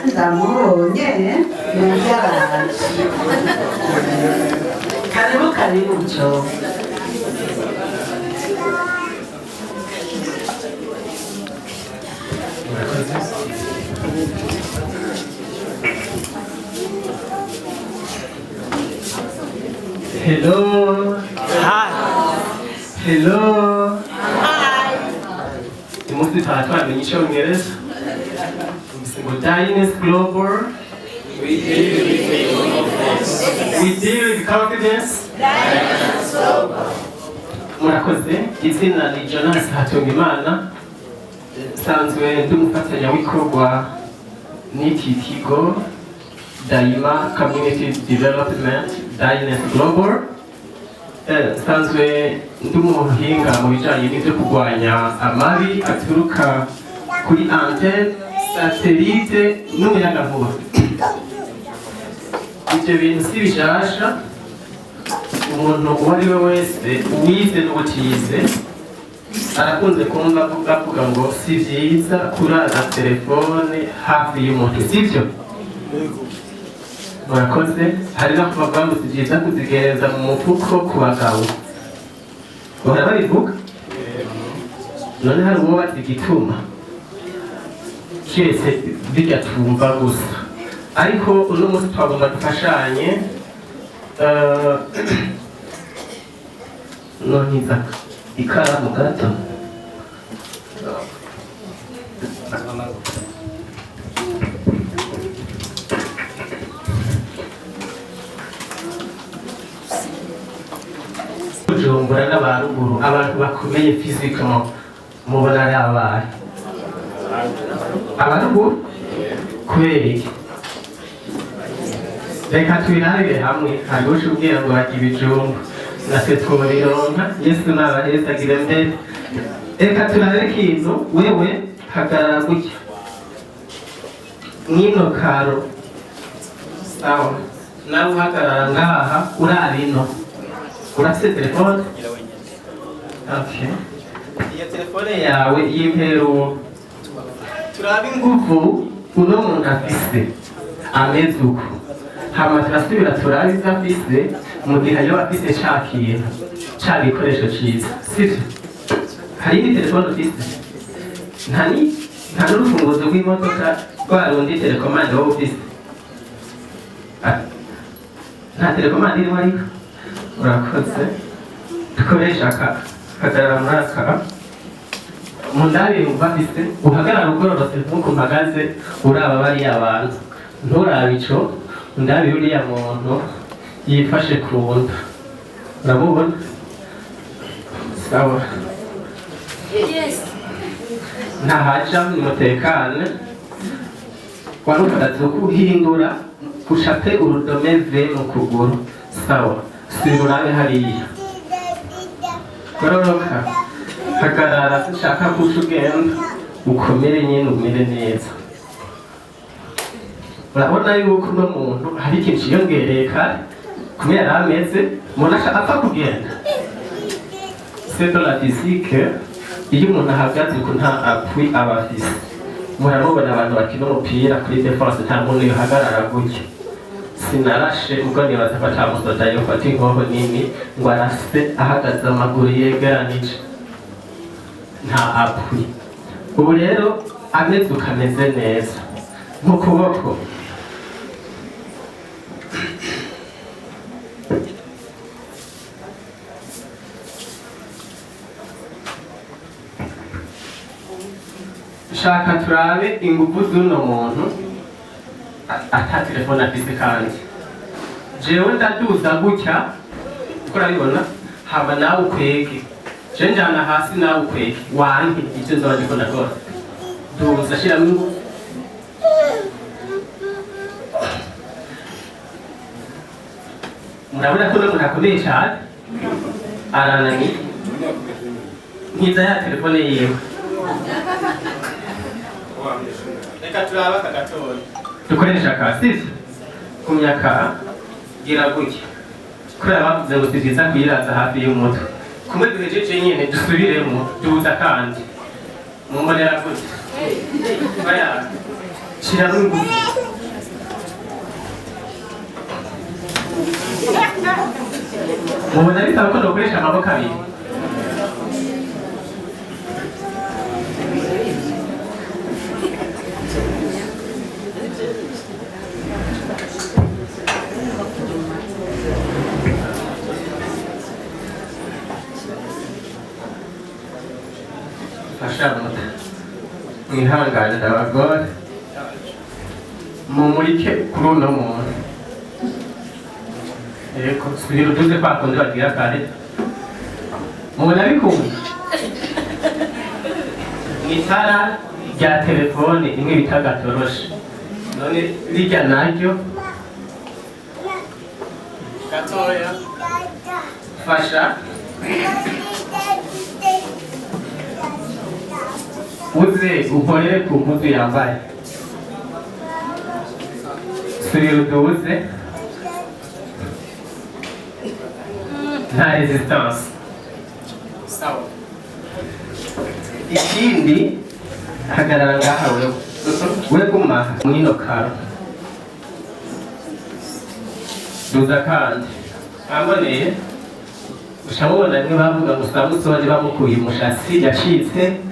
Ndamubonye mubyaranje. Karibu, karibu Jo. Murakoze. Hello. Hi. Hello. Hi. Uyu munsi tukaba twamenye icyongereza. Ngo Dynace Global. We deal with We deal with confidence. Murakoze. Izina ni Jonas Hatungimana. Nsanzwe ndi umufatanyabikorwa n'iki kigo Daima Community Development Dynace Global. Nsanzwe ndi umuhinga mu bijyanye n'ibyo kurwanya amabi aturuka kuri antenne, satellite n'umuyagankuba. Ibyo bintu si bishasha. Umuntu uwo ari we wese, uwize n'ubutize, arakunze kumva avuga ngo si byiza kurara telefone hafi y'umuntu, sibyo? Murakoze. Hari no kubavuga ngo si byiza kuzigereza mu mufuko ku bagabo, bahora babivuga. None hari uwo bazi igituma, kiretse bijya twumva gusa? Ariko uno munsi twagomba dufashanye. Nonkiza ikaramu gato. Bujumbura n'abaruguru, abantu bakomeye physiquement mubona ari abahe? Abaruguru. Kubera iki? Reka tubirabire hamwe. Hari uca ubwira ngo barya ibijumbu, natwe twobironka. Yesu nabahezagire. Mbere reka turabe ikintu. Wewe hagarara gutya mwino karo, sawa? Nawe uhagarara ngaha uraba ino. Urafise telefone? Okay. Iyo telefone yawe y'imperuwo, turabe inguvu uno muntu afise ameze uko, hama turasubira turabe izo afise mu gihe ayoba afise ca kintu, ca gikoresho ciza, sivyo? Hari indi telefone ufise? Nta ni nta n'urufunguzo rw'imodoka rwa rundi télécommande wowe ufise? Ah, nta télécommande irimo, ariko urakoze. Dukoresha aka. Hagarara muri aka mundabire wumva afise. Uhagarara ugororotse nk'uko mpagaze, uraba bariya bantu, nturabe ico. Undabire uriya muntu yifashe ku nda, uramubona? Sawa. Yes. Ntahaja, nimutekane. Wari uhagaze kuhindura ucape urudome V mu kuguru, sawa? Subira urabe hariya. Gororoka, hagarara, sinshaka kuca ugenda. Ukomere nyine, umere neza. Urabona yuko uno muntu hari ikintu ciyongereye kare kumwe yari ameze. Umuntu apfa kugenda, c'est de la physique. Iyo umuntu ahagaze ku nta appui aba afise. Muramubona abantu bakina umupira kuri défense, nta muntu yohagarara gutya. Sinarashe ubwo, nibaza ko ata musoda yofata inkoho nini ngo arase ahagaze amaguru yegeranije, nta appui. Ubu rero ameze ukameze neza mu kuboko. Shaka turabe ingufu z'uno muntu ata telefone afise. Kandi jewe ndaduza gutya uko urabibona, hama nawe ukwege. Je njana hasi, nawe ukwege, wanke ivyo nzoba ndiko ndakora. Duza, shiramo ingufu. Murabona ko uno muntu akomeye cane, arananiye. Nkiza ya telefone yiwe. Reka turabe aka gatoya dukoresha aka, sivyo? Kumya aka, gira gutya. Kubera bavuze ngo si vyiza kuyiraza hafi y'umutwe, kumwe duhejeje nyene dusubiremo. Duza kandi, mumbonera gutya. Oya. Shiramo ingufu. Mubona bisaba ko nokoresha amaboko abiri. Fasha muta, mwihangane, ndabagore mumurike kuri uno muntu. Yego, subira uduze kwa kundi bagira kare. Mubona bikunda mw'itara rya telefone imwe bita gatoroshe. None rirya naryo gatoya. Fasha uze ukorere ku mpuzu yambaye. Subira uduze, nta résistance. Sawa, ikindi, hagarara ngaha wewe. We guma mwino karo. Duza kandi amboneye. Uca mubona bimwe bavuga ngo Samusoni bamukuye umushatsi yacitse.